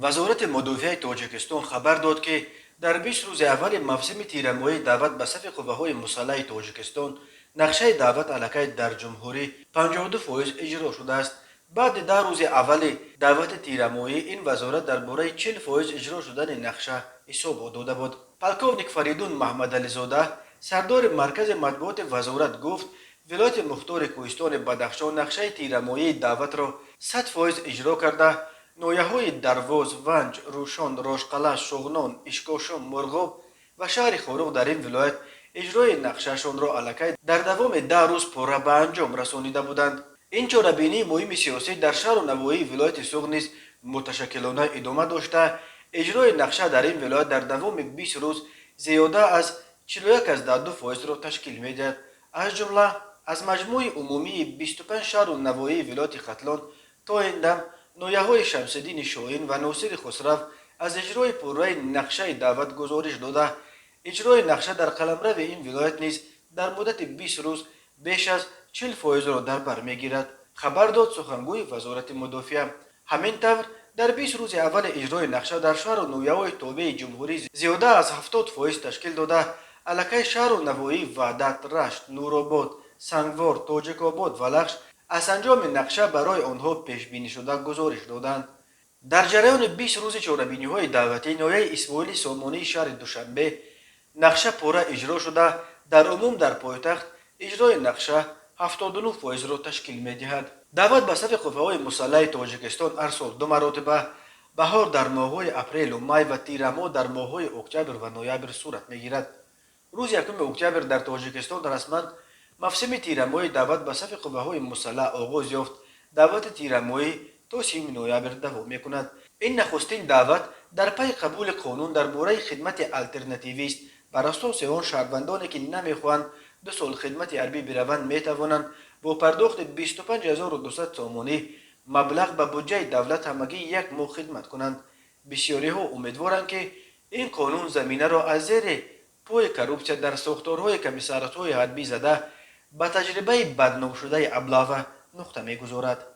Вазорати мудофиаи Тоҷикистон хабар дод, ки дар 20 рӯзи аввали мавсими тирамоҳии даъват ба сафи қувваҳои мусаллаҳи Тоҷикистон нақшаи даъват аллакай дар ҷумҳурӣ 52% иҷро шудааст. Баъди 10 рӯзи аввали даъвати тирамоҳӣ ин вазорат дар бораи 40% иҷро шудани нақша ҳисобот дода буд. Полковник Фаридун Маҳмадализода, сардори маркази матбуоти вазорат, гуфт, вилояти мухтори кӯҳистони Бадахшон нақшаи тирамоҳии даъватро 100% иҷро карда, ноҳияҳои Дарвоз, Ванҷ, Рӯшон, Рошқала, Шуғнон, Ишкошим, Мурғоб ва шаҳри Хоруғ дар ин вилоят иҷрои нақшаашонро аллакай дар давоми 10 рӯз пурра ба анҷом расонида буданд. Ин чорабинии муҳими сиёсӣ дар шаҳру навоҳии вилояти Суғд низ муташаккилона идома дошта, иҷрои нақша дар ин вилоят дар давоми 20 рӯз зиёда аз 41,2 фоизро ташкил медиҳад. Аз ҷумла, аз маҷмӯи умумии 25 шаҳру навоҳии вилояти Хатлон то ин дам ноҳияҳои Шамсиддини Шоҳин ва Носири Хусрав аз иҷрои пурраи нақшаи даъват гузориш дода, иҷрои нақша дар қаламрави ин вилоят низ дар муддати 20 рӯз беш аз 40 фоизро дар бар мегирад, хабар дод сухангӯи Вазорати мудофиа. Ҳамин тавр, дар 20 рӯзи аввали иҷрои нақша дар шаҳру ноҳияҳои тобеи ҷумҳурӣ зиёда аз 70% ташкил дода, аллакай шаҳру навоҳии Ваҳдат, Рашт, Нуробод, Сангвор, Тоҷикобод ва Лахш аз анҷоми нақша барои онҳо пешбинишуда гузориш доданд. Дар ҷараёни 20 рӯзи чорабиниҳои даъватӣ ноҳияи Исмоили Сомонии шаҳри Душанбе нақша пурра иҷро шуда, дар умум дар пойтахт иҷрои нақша 79 фоизро ташкил медиҳад. Даъват ба сафи қувваҳои мусаллаҳи Тоҷикистон ҳар сол ду маротиба, баҳор дар моҳҳои апрелу май ва тирамоҳ дар моҳҳои октябр ва ноябр сурат мегирад. Рӯзи 1 октябр дар Тоҷикистон расман мавсими тирамоҳии даъват ба сафи қувваҳои мусаллаҳ оғоз ёфт. Даъвати тирамоҳӣ то 30 ноябр давом мекунад. Ин нахустин даъват дар пайи қабули қонун дар бораи хидмати алтернативист. Бар асоси он, шаҳрвандоне, ки намехоҳанд 2 сол хидмати ҳарбӣ бираванд, метавонанд бо пардохти 25 200 сомонӣ маблағ ба буҷаи давлат ҳамагӣ як моҳ хидмат кунанд. Бисёриҳо умедворанд, ки ин қонун заминаро аз зери пои коррупсия дар сохторҳои комиссариатҳои ҳарбӣ зада, ба таҷрибаи бадномшудаи облава нуқта мегузорад.